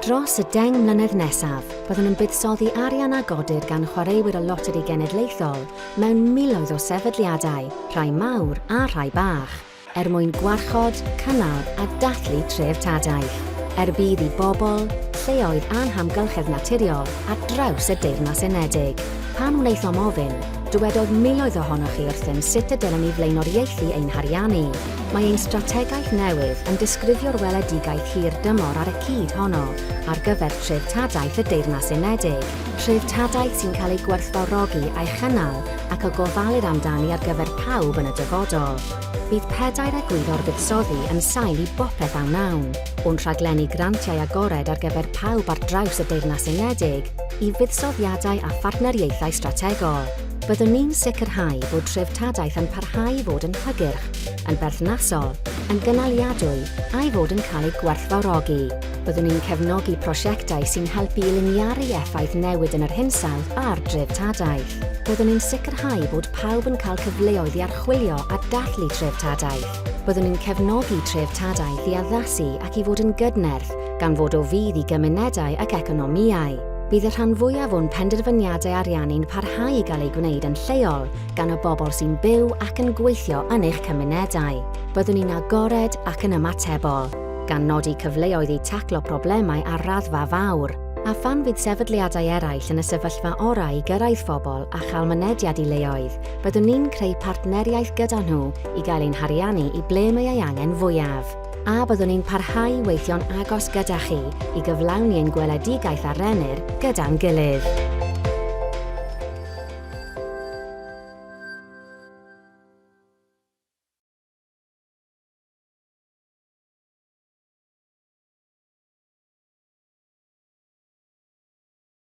Dros y 10 mlynedd nesaf, byddwn yn buddsoddi arian a godir gan chwaraewyr y Loteri Genedlaethol mewn miloedd o sefydliadau, rhai mawr a rhai bach, er mwyn gwarchod, cynnal a dathlu treftadaeth, er budd i bobl, lleoedd a'n hamgylchedd naturiol ar draws y Deyrnas Unedig. Pan wnaethom ofyn, dywedodd miloedd ohonoch chi wrthym sut y dylem ni flaenoriaethu ein hariannu. Mae ein strategaeth newydd yn disgrifio'r weledigaeth hir dymor ar y cyd honno ar gyfer treftadaeth y Deyrnas Unedig, treftadaeth sy'n cael ei gwerthfawrogi a'i chynnal ac y gofalir amdani ar gyfer pawb yn y dyfodol. Bydd pedair egwyddor fuddsoddi yn sail i bopeth a wnawn, o'n rhaglenni grantiau agored ar gyfer pawb ar draws y Deyrnas Unedig i fuddsoddiadau a phartneriaethau strategol. Byddwn ni'n sicrhau bod treftadaeth yn parhau i fod yn hygyrch, yn berthnasol, yn gynaliadwy a'i fod yn cael ei gwerthfawrogi. Byddwn ni'n cefnogi prosiectau sy'n helpu i liniaru effaith newid yn yr hinsawdd ar dreftadaeth. Byddwn ni'n sicrhau bod pawb yn cael cyfleoedd i archwilio a dathlu treftadaeth. Byddwn ni'n cefnogi treftadaeth i addasu ac i fod yn gydnerth, gan fod o fudd i gymunedau ac economïau. Bydd y rhan fwyaf o'n penderfyniadau ariannu'n parhau i gael eu gwneud yn lleol gan y bobl sy'n byw ac yn gweithio yn eich cymunedau. Byddwn ni'n agored ac yn ymatebol, gan nodi cyfleoedd i taclo problemau ar raddfa fawr. A phan fydd sefydliadau eraill yn y sefyllfa orau i gyrraedd phobl a chael mynediad i leoedd, byddwn ni'n creu partneriaeth gyda nhw i gael ein hariannu i ble mae ei angen fwyaf. A byddwn ni'n parhau i weithio'n agos gyda chi i gyflawni ein gweledigaeth a rennir gyda'n gilydd.